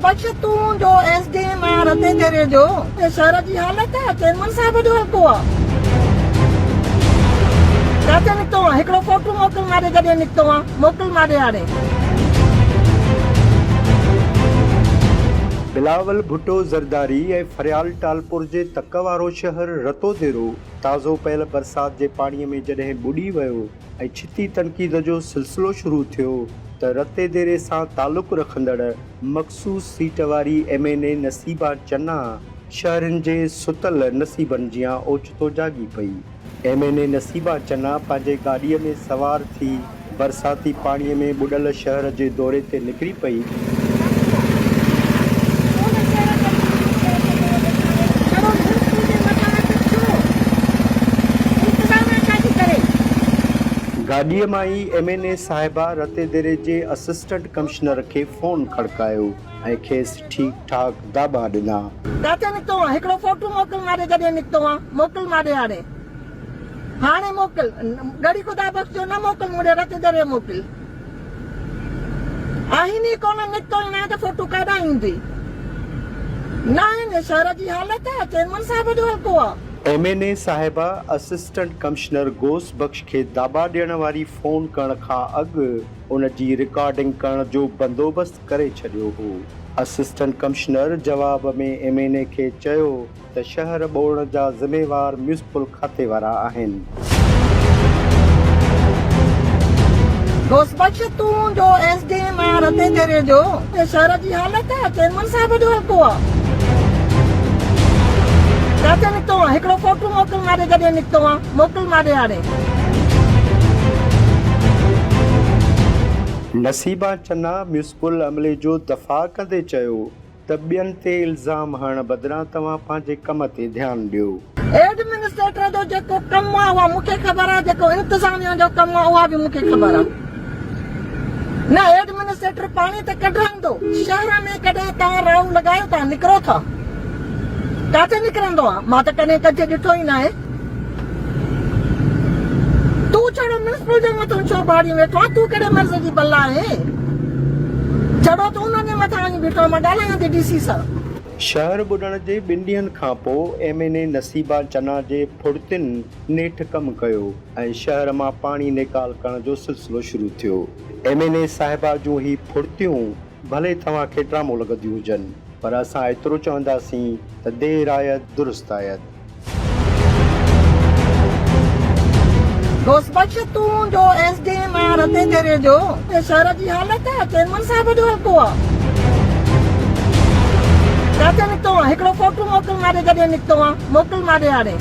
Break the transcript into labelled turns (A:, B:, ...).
A: بخش تون جو S D M آهين رتي ديري جو شهر جي حالت آ چيئرمين صاحب جو حلقو آ ڪاٿي نڪتو آن هڪڙو فوٽو موڪل ماڏي جڏهن نڪتو آن موڪل ماڏي هاڻي.
B: بلاول ڀٽو زرداري ۽ فريال ٽالپر جي تڪ وارو شهر رتوديرو تازو پيل برسات جي پاڻي ۾ جڏهن ٻڏي ويو ۽ ڇتي تنقيد جو سلسلو شروع ٿيو ته رتي ديري سان تعلق رکندڙ مخصوص سيٽ واري M N A Naseeba Channa شهرين جي ستل نصيبن جيان اوچتو جاڳي پئي. M N A Naseeba Channa پنهنجي گاڏيء ۾ سوار ٿي برساتي پاڻيء ۾ ٻڏل شهر جي دوري تي نڪري پئي. گاڏيء مان ئي ايم اين اي صاحبه رتيديري جي اسسٽنٽ ڪمشنر کي فون کڙڪايو ۽ کيس ٺيڪ ٺاڪ داٻا ڏنا.
A: ڪاٿي نڪتو آن؟ هڪڙو فوٽو موڪل ماڏي جڏهن نڪتو آن، موڪل ماڏي هاڻي. هاڻي موڪل. ڳڙهي خدا بخش جو نه موڪل مون ڏي رتيديري موڪل. آهن ئي ڪونه، نڪتو ئي ناهي ته فوٽو ڪاڏانهن ايندي. ناهن، شهر جي حالت آ، چيئرمن صاحب جو حلقو آ.
B: ايم اين اي صاحبه اسسٽنٽ ڪمشنر غوث بخش کي داٻا ڏيڻ واري فون ڪرڻ کان اڳ ان جي رڪارڊنگ ڪرڻ جو بندوبست ڪري ڇڏيو هو. اسسٽنٽ ڪمشنر جواب ۾ ايم اين اي کي چيو ته شهر ٻوڙڻ جا ذميوار ميونسپل کاتي وارا آهن.
A: غوث بخش تون جو ايس ڊي ايم آهين رتي ديري جو شهر جي حالت آ چيئرمن صاحب جو حلقو آ ڪاٿي نڪتو آن هڪڙو فوٽو موڪل ماڏي جڏهن نڪتو آن موڪل ماڏي هاڻي.
B: نصيبه چنا ميونسپل عملي جو دفاع ڪندي چيو ته ٻين تي الزام هڻڻ بدران توهان پنهنجي ڪم تي ڌيان ڏيو.
A: ايڊمنسٽريٽر جو جيڪو ڪم آ اها مون کي خبر آ جيڪو انتظاميا جو ڪم آ اها به مون کي خبر آ نه ايڊمنسٽريٽر پاڻي ته ڪڍرائيندو شهر ۾ ڪڏهن توهان رائو لڳايو ٿا نڪرو ٿا ڪاٿي نڪرندو آ مان ته ڪڏهن ڪٿي ڏٺو ئي ناهي تون ڇڙو ميونسپل جي مٿان ڇو ڀاڙيون ويٺو آهين؟ تون ڪهڙي مرض جي بلا آهين؟ ڇڙو تون انهن جي مٿان وڃي بيٺو آهين، مان ڳالهايان ٿي ڊي سي سان.
B: شهر ٻڏڻ جي ٻن ڏينهن کان پوء M N A Naseeba Channa جي ڦڙتين نيٺ ڪم ڪيو ۽ شهر مان پاڻي نيڪال ڪرڻ جو سلسلو شروع ٿيو. ايم اين اي صاحبه جون هي ڦڙتيون ڀلي توهان کي ڊرامو لڳنديون هجن پر اسان ايترو چونداسين ته دير آيد درست آيد.
A: غوث بخش تون جو ايس ڊي ايم آهين رتي ديري جو شهر جي حالت آ چيئرمن صاحب جو حلقو آ ڪاٿي نڪتو آن هڪڙو فوٽو موڪل ماڏي جڏهن نڪتو آن موڪل ماڏي هاڻي.